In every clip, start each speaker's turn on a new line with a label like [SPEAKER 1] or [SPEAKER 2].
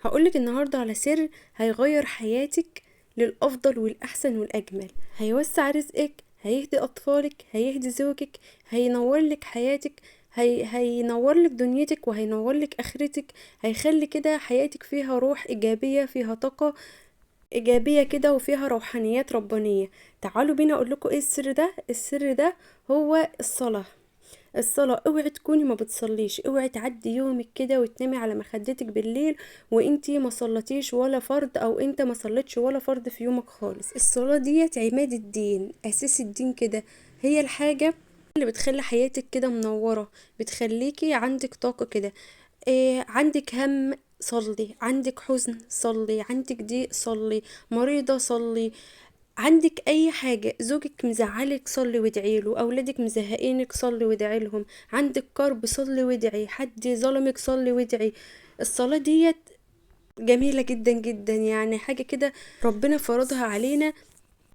[SPEAKER 1] هقولك النهاردة على سر هيغير حياتك للأفضل والأحسن والأجمل، هيوسع رزقك، هيهدي أطفالك، هيهدي زوجك، هينور لك حياتك، هينور لك دنيتك وهينور لك آخرتك، هيخلي كده حياتك فيها روح إيجابية، فيها طاقة إيجابية كده، وفيها روحانيات ربانية. تعالوا بينا أقول لكم إيه السر ده. السر ده هو الصلاة. الصلاة، اوعي تكوني ما بتصليش، اوعي تعدي يومك كده وتنامي على مخدتك بالليل وانتي ما صلتيش ولا فرض، او انت ما صليتش ولا فرض في يومك خالص. الصلاة ديت عماد الدين، اساس الدين كده، هي الحاجة اللي بتخلي حياتك كده منورة، بتخليكي عندك طاقة كده. عندك هم صلي، عندك حزن صلي، عندك ضيق صلي، مريضة صلي، عندك اي حاجة، زوجك مزعلك صلي وادعي له، اولادك مزهقينك صلي وادعي لهم، عندك كرب صلي وادعي، حد ظلمك صلي وادعي. الصلاة ديت جميلة جدا جدا، حاجة كده ربنا فرضها علينا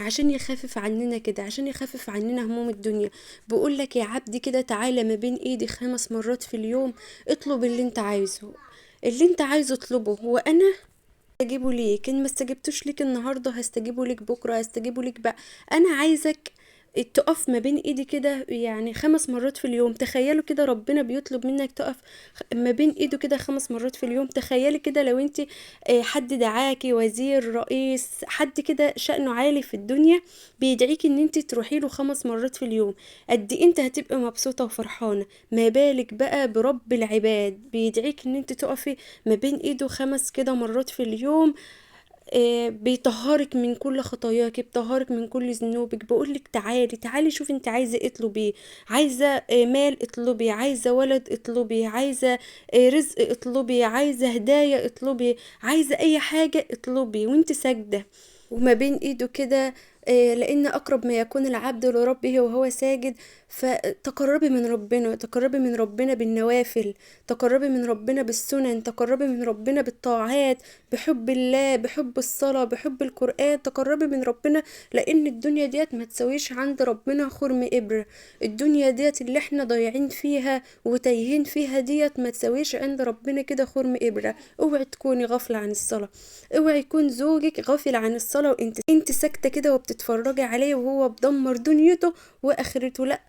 [SPEAKER 1] عشان يخفف عننا كده، عشان يخفف عننا هموم الدنيا. بيقول لك يا عبدي كده تعالى ما بين ايدي 5 مرات في اليوم، اطلب اللي انت عايزه، اللي انت عايزه اطلبه وانا هستجيبه ليك. ان ما استجبتوش ليك النهارده هستجيبه ليك بكره، هستجيبه ليك بقى. انا عايزك تقف ما بين ايدي كده 5 مرات في اليوم. تخيلوا كده ربنا بيطلب منك تقف ما بين ايده كده 5 مرات في اليوم. تخيلي كده لو انت، حد دعاكي، وزير، رئيس، حد كده شأنه عالي في الدنيا، بيدعيكي ان انت تروحي له 5 مرات في اليوم، قد ايه انت هتبقي مبسوطة وفرحانة. ما بالك بقى برب العباد بيدعيك ان انت تقفي ما بين ايده 5 كده مرات في اليوم، بيطهرك من كل خطاياك، بيطهرك من كل ذنوبك. بيقولك تعالي تعالي شوفي انت عايزه ايه اطلبيه، عايزه، مال اطلبي، عايزه ولد اطلبي، عايزه، رزق اطلبي، عايزه هدايه اطلبي، عايزه اي حاجه اطلبي وانت ساجده وما بين ايده كده، لان اقرب ما يكون العبد لربه وهو ساجد. فتقربي من ربنا، تقربي من ربنا بالنوافل، تقربي من ربنا بالسنن، تقربي من ربنا بالطاعات، بحب الله، بحب الصلاة، بحب القرآن، تقربي من ربنا، لان الدنيا ديت ما تسويش عند ربنا خرم إبرة. الدنيا ديت اللي احنا ضايعين فيها وتايهين فيها ديت ما تسويش عند ربنا كده خرم إبرة. اوعي تكوني غافلة عن الصلاة، اوعي يكون زوجك غافل عن الصلاة وانت ساكتة كده وبتتفرجي عليه وهو بدمر دنيته واخرته. لا،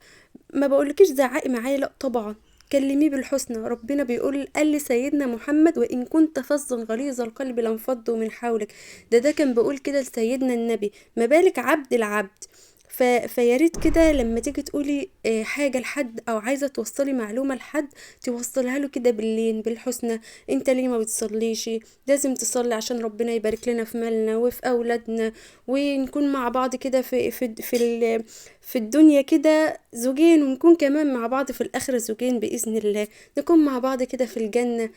[SPEAKER 1] ما بقولكيش زعقي معاه، لا طبعا كلميه بالحسنى. ربنا بيقول قال لسيدنا محمد وان كنت فظا غليظ القلب لانفضوا من حولك. ده كان بيقول كده لسيدنا النبي، ما بالك عبد العبد. فيا ريت كده لما تيجي تقولي، حاجة لحد أو عايزة توصلي معلومة لحد توصلها له كده باللين بالحسنى. انت ليه ما بتصليش؟ لازم تصلي عشان ربنا يبارك لنا في مالنا وفي أولادنا، ونكون مع بعض كده في الدنيا كده زوجين، ونكون كمان مع بعض في الآخرة زوجين بإذن الله، نكون مع بعض كده في الجنة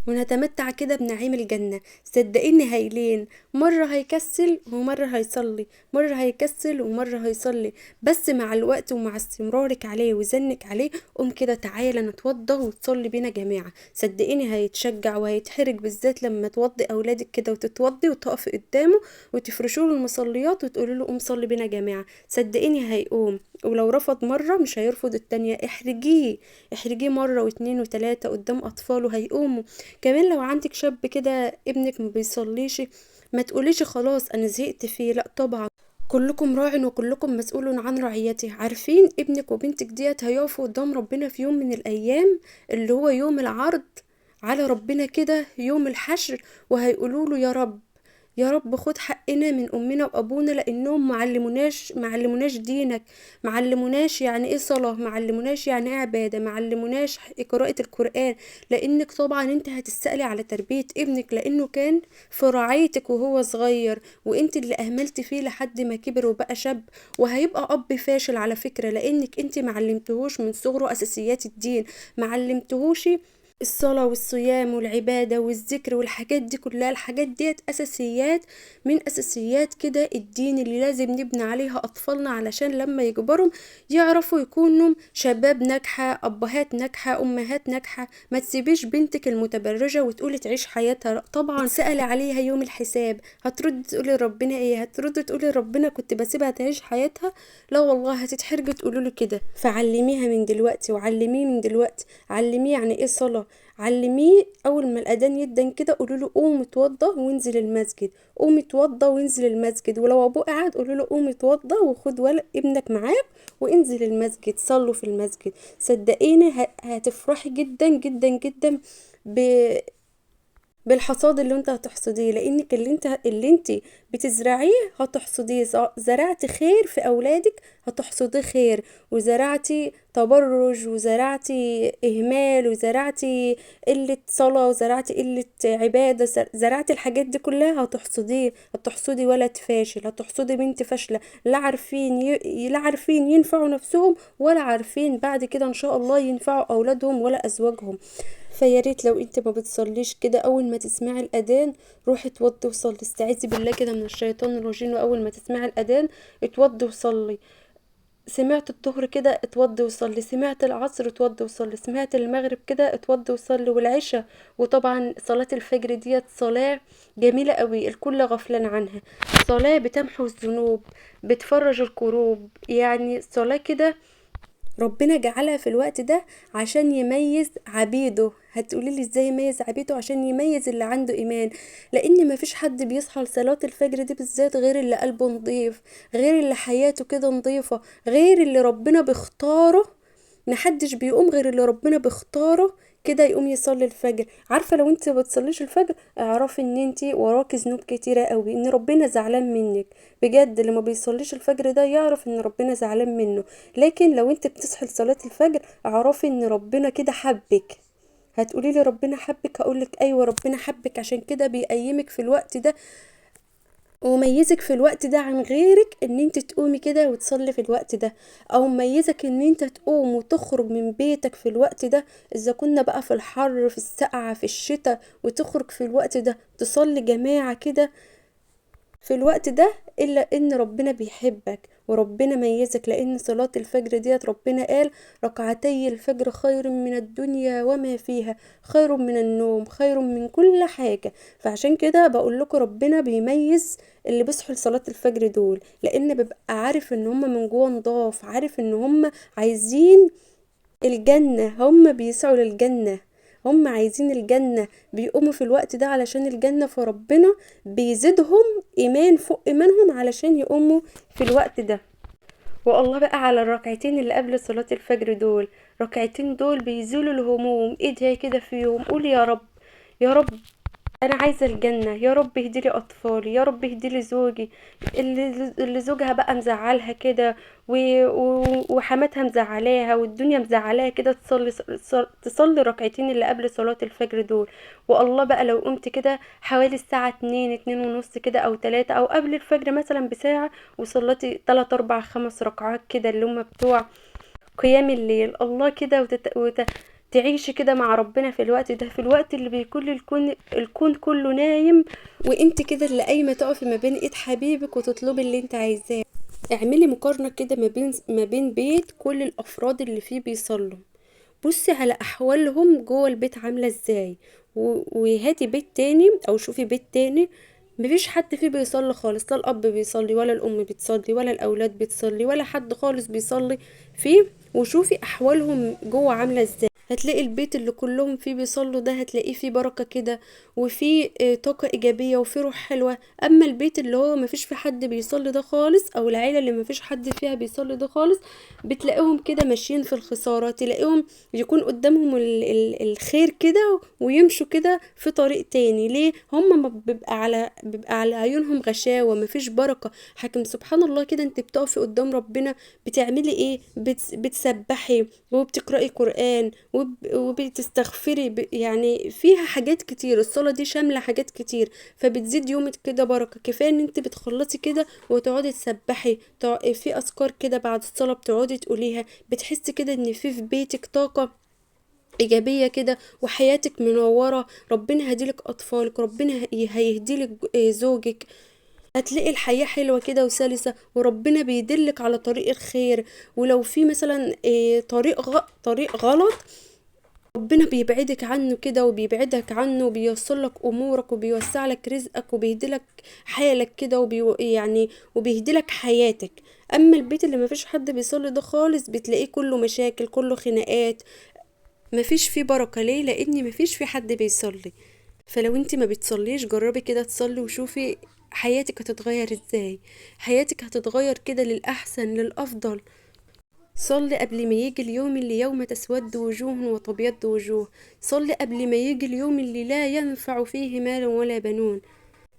[SPEAKER 1] ونتمتع كده بنعيم الجنة. صدقيني هايلين، مرة هيكسل ومرة هيصلي، مرة هيكسل ومرة هيصلي، بس مع الوقت ومع استمرارك عليه وزنك عليه قوم كده تعالى نتوضى وتصلي بينا جماعة. صدقيني هيتشجع وهيتحرج، بالذات لما توضي أولادك كده وتتوضي وتقفي قدامه وتفرشوا له المصليات وتقولوا له قوم صلي بينا جماعة، صدقيني هيقوم. ولو رفض مرة مش هيرفض التانية، احرجيه، احرجيه مرة واتنين وتلاتة قدام أطفاله هيقوموا. كمان لو عندك شاب كده ابنك ما بيصليش ما تقوليش خلاص انا زهقت فيه، لا طبعا كلكم راع وكلكم مسؤول عن رعيته. عارفين ابنك وبنتك ديت هيقفوا قدام ربنا في يوم من الايام اللي هو يوم العرض على ربنا كده، يوم الحشر، وهيقولوا له يا رب يا رب خد حقنا من امنا وابونا، لانهم ما علموناش دينك، ما علموناش يعني ايه صلاه، ما علموناش يعني ايه عباده، ما علموناش قراءه القران. لانك طبعا انت هتسالي على تربيه ابنك، لانه كان في رعايتك وهو صغير وانت اللي اهملتي فيه لحد ما كبر وبقى شاب، وهيبقى اب فاشل على فكره، لانك انت ما علمتهوش من صغره اساسيات الدين، ما علمتهوش الصلاة والصيام والعبادة والذكر والحاجات دي كلها. الحاجات ديت أساسيات من أساسيات كده الدين اللي لازم نبني عليها أطفالنا، علشان لما يكبروا يعرفوا يكونوا شباب ناجحة، أبهات ناجحة، أمهات ناجحة. ما تسيبيش بنتك المتبرجة وتقولي تعيش حياتها، لا طبعا سأل عليها يوم الحساب، هترد تقولي ربنا إيه؟ هترد تقولي ربنا كنت بسيبها تعيش حياتها؟ لا والله هتتحرج تقولوا له كده. فعلميها من دلوقتي وعلميه من دلوقتي، علميه يعني إيه صلاة، علمية اول ما الاذان يدن كده قولوا له قوم اتوضى وانزل المسجد، قوم اتوضى وانزل المسجد. ولو ابوه قعد قولوا له قوم اتوضى وخد ولد ابنك معاك وانزل المسجد، صلوا في المسجد. صدقيني هتفرحي جدا جدا جدا بالحصاد اللي انت هتحصديه، لانك اللي انت بتزرعيه هتحصديه. زرعتي خير في اولادك هتحصديه خير، وزرعتي تبرج وزرعتي اهمال وزرعتي قلة صلاة وزرعتي قلة عبادة، زرعتي الحاجات دي كلها هتحصديه. هتحصدي ولد فاشل، هتحصدي بنت فاشلة، لا عارفين ينفعوا نفسهم ولا عارفين بعد كده ان شاء الله ينفعوا اولادهم ولا ازواجهم. فيا ريت لو انت ما بتصليش كده اول ما تسمعي الاذان روحي اتوضي وصلي، استعيذي بالله كده من الشيطان الرجيم، واول ما تسمعي الاذان اتوضي وصلي. سمعت الظهر كده اتوضي وصلي، سمعت العصر اتوضي وصلي، سمعت المغرب كده اتوضي وصلي، والعشاء. وطبعا صلاة الفجر ديت صلاة جميلة قوي الكل غفلان عنها، صلاة بتمحو الذنوب، بتفرج الكروب، يعني صلاة كده ربنا جعلها في الوقت ده عشان يميز عبيده. هتقولي لي ازاي يميز عبيده؟ عشان يميز اللي عنده ايمان، لان ما فيش حد بيصحى لصلاة الفجر دي بالذات غير اللي قلبه نظيف، غير اللي حياته كده نظيفة، غير اللي ربنا بيختاره. محدش بيقوم غير اللي ربنا بيختاره كده يقوم يصلي الفجر. عارفة لو انت ما بتصليش الفجر اعرفي ان انت وراكي ذنوب كتيرة قوي، ان ربنا زعلان منك بجد. اللي ما بيصليش الفجر ده يعرف ان ربنا زعلان منه، لكن لو انت بتصحي لصلاة الفجر اعرفي ان ربنا كده حبك. هتقولي لي ربنا حبك؟ هقولك ايوه ربنا حبك، عشان كده بيقيمك في الوقت ده وميزك في الوقت ده عن غيرك، ان انت تقومي كده وتصلي في الوقت ده، او ميزك ان انت تقوم وتخرج من بيتك في الوقت ده، اذا كنا بقى في الحر في السقعة في الشتاء، وتخرج في الوقت ده تصلي جماعة كده في الوقت ده، الا ان ربنا بيحبك وربنا ميزك. لان صلاة الفجر ديت ربنا قال ركعتي الفجر خير من الدنيا وما فيها، خير من النوم، خير من كل حاجة. فعشان كده بقول لكم ربنا بيميز اللي بيصحوا لصلاة الفجر دول، لان بيبقى عارف ان هم من جوه نضاف، عارف ان هم عايزين الجنة، هم بيسعوا للجنة، هم عايزين الجنة، بيقوموا في الوقت ده علشان الجنة. فربنا بيزيدهم إيمان فوق إيمانهم علشان يقوموا في الوقت ده. والله بقى على الركعتين اللي قبل صلاة الفجر دول، ركعتين دول بيزولوا الهموم. ادعي كده فيهم، قول يا رب يا رب انا عايزه الجنة، يا رب اهدي لي اطفالي، يا رب اهدي لي زوجي اللي زوجها بقى مزعلها كده وحماتها مزعلاها والدنيا مزعلاها كده، تصلي ركعتين اللي قبل صلاة الفجر دول. والله بقى لو قمت كده حوالي الساعة اتنين، اتنين ونص كده او تلاتة، او قبل الفجر مثلا بساعة، وصلتي 3 4 5 ركعات كده اللي هم بتوع قيام الليل، الله كده تعيشي كده مع ربنا في الوقت ده، في الوقت اللي بيكون الكون كله نايم، وانت كده اللي قايمة تقفي ما بين ايد حبيبك وتطلبي اللي انت عايزاه. اعملي مقارنة كده ما بين بيت كل الافراد اللي فيه بيصلوا، بصي على احوالهم جوه البيت عامله ازاي، وهاتي بيت تاني او شوفي بيت تاني مفيش حد فيه بيصلي خالص، لا الاب بيصلي ولا الام بتصلي ولا الاولاد بتصلي ولا حد خالص بيصلي فيه، وشوفي احوالهم جوه عامله ازاي. هتلاقي البيت اللي كلهم فيه بيصلوا ده هتلاقيه فيه بركة كده، وفيه طاقة إيجابية، وفيه روح حلوة. أما البيت اللي هو مفيش فيه حد بيصلي ده خالص، أو العيلة اللي مفيش حد فيها بيصلي ده خالص، بتلاقيهم كده ماشيين في الخسارة، تلاقيهم يكون قدامهم الخير كده ويمشوا كده في طريق تاني. ليه؟ هم ما بيبقى على عيونهم غشاوة، مفيش بركة. حاكم سبحان الله كده، انت بتقفي قدام ربنا بتعملي ايه؟ بتسبحي وبتقرأي قرآن وبتستغفري، يعني فيها حاجات كتير، الصلاة دي شاملة حاجات كتير، فبتزيد يومك كده بركة. كفاية ان انت بتخلصي كده وتقعدي تسبحي، في اذكار كده بعد الصلاة بتقعدي تقوليها، بتحسي كده ان في بيتك طاقة ايجابية كده، وحياتك منورة، ربنا هديلك اطفالك، ربنا هيهديلك زوجك، هتلاقي الحياة حلوة كده وسلسة، وربنا بيدلك على طريق الخير. ولو في مثلا، طريق غلط، ربنا بيبعدك عنه كده، وبيبعدك عنه، وبيوصل لك امورك، وبيوسع لك رزقك، وبيهدلك حالك كده، وبيهدلك حياتك. اما البيت اللي ما فيش حد بيصلي ده خالص، بتلاقيه كله مشاكل، كله خناقات، مفيش فيه بركة. ليه؟ لان مفيش فيه حد بيصلي. فلو انت ما بتصليش جربي كده تصلي وشوفي حياتك هتتغير ازاي، حياتك هتتغير كده للأحسن للأفضل. صلي قبل ما يجي اليوم اللي يوم تسود وجوه وتبيض وجوه، صلي قبل ما يجي اليوم اللي لا ينفع فيه مال ولا بنون،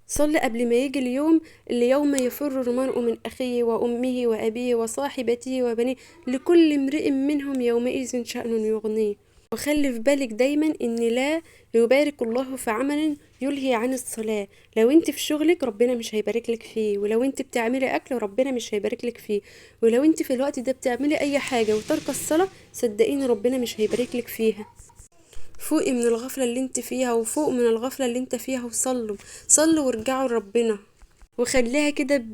[SPEAKER 1] صلي قبل ما يجي اليوم اللي يوم يفر المرء من أخيه وأمه وأبيه وصاحبته وبنيه، لكل امرئ منهم يومئذ شأن يغنيه. وخلي في بالك دايما ان لا يبارك الله في عمل يلهي عن الصلاة. لو انت في شغلك ربنا مش هيبارك لك فيه، ولو انت بتعملي اكل ربنا مش هيبارك لك فيه، ولو انت في الوقت ده بتعملي اي حاجة وترك الصلاة صدقيني ربنا مش هيبارك لك فيها. فوقي من الغفلة اللي انت فيها، وفوق من الغفلة اللي انت فيها، وصلوا صلوا وارجعوا لربنا. وخليها كده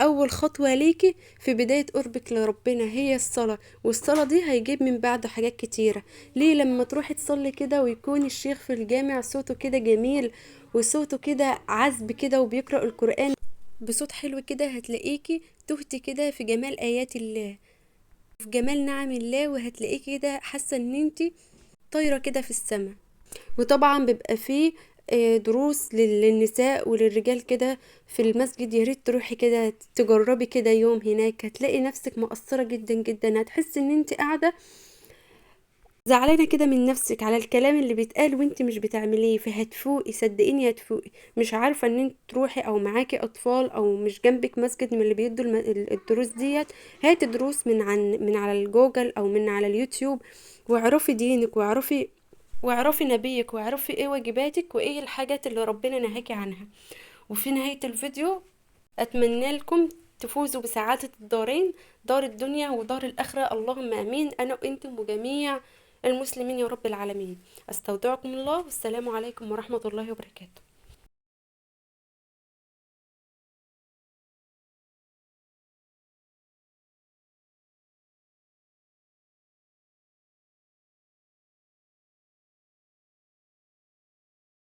[SPEAKER 1] اول خطوة ليكي في بداية قربك لربنا هي الصلاة، والصلاة دي هيجيب من بعده حاجات كتيرة. ليه؟ لما تروحي تصلي كده ويكون الشيخ في الجامع صوته كده جميل وصوته كده عذب كده وبيقرأ القرآن بصوت حلو كده، هتلاقيكي تهتي كده في جمال آيات الله، في جمال نعم الله، وهتلاقيكي كده حاسة ان انتي طايرة كده في السماء. وطبعا بيبقى فيه دروس للنساء وللرجال كده في المسجد، يا ريت تروحي كده تجربي كده يوم هناك، هتلاقي نفسك مقصرة جدا جدا، هتحسي ان انت قاعدة زعلانة كده من نفسك على الكلام اللي بيتقال وانت مش بتعمليه. فهتفوقي صدقيني هتفوقي. مش عارفة ان انت تروحي او معاكي اطفال او مش جنبك مسجد من اللي بيدوا الدروس ديت، هاتي دروس من على الجوجل او من على اليوتيوب، واعرفي دينك واعرفي نبيك، واعرفي ايه واجباتك وايه الحاجات اللي ربنا نهاكي عنها. وفي نهاية الفيديو اتمنى لكم تفوزوا بسعادة الدارين، دار الدنيا ودار الآخرة، اللهم امين، انا وانتم وجميع المسلمين يا رب العالمين. استودعكم الله، والسلام عليكم ورحمة الله وبركاته.